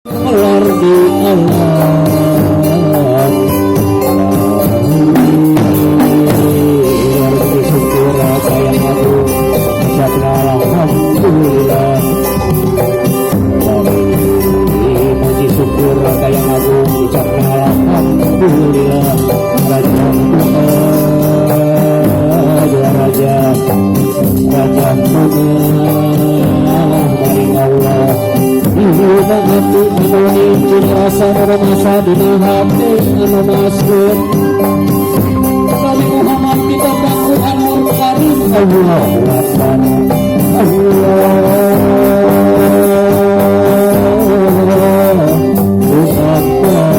Molor di Allah. Syukur kaya aku ucapna alhamdulillah. Puji syukur kaya aku ucapna alhamdulillah. Raja Raja Raja maring Allah. Dina hati anu nincin rasa nu rumasa dina hati anu masuk Nabi Muhammad kita Quranul Karim. Allahu Akbar, Allahu Akbar.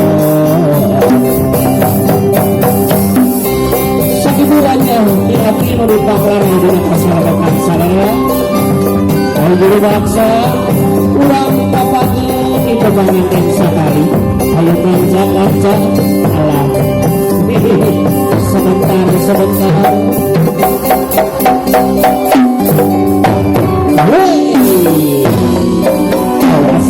Sakibulannya di hati nu dipaklar dina kasalamatan sadaya. Ayo juru baksa urang papanggih itu panganten sakali. Ayo kancak-kancak alah. Sebentar sebentar. Hei, awas.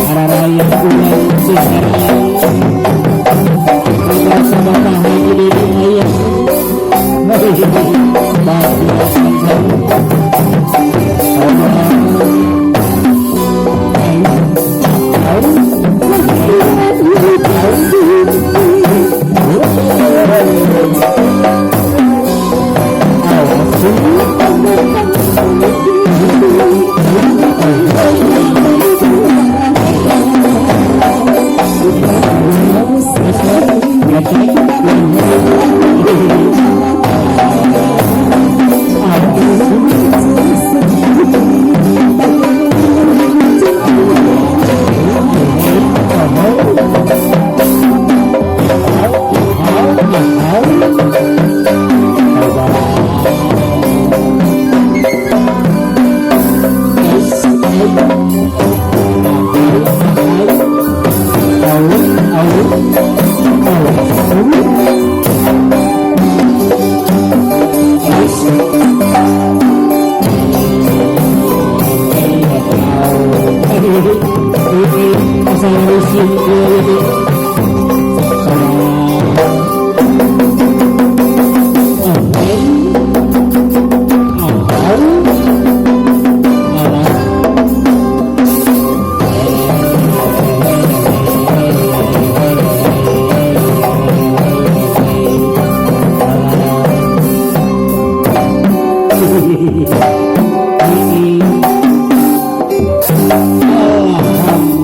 Saya Raya ulang Ciherang sama Bapak Haji Dede Ayah. Bapak Sanjang.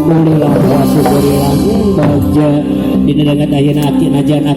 Alhamdulillah wa syukurillah baja dina dangat ayeuna aki najan.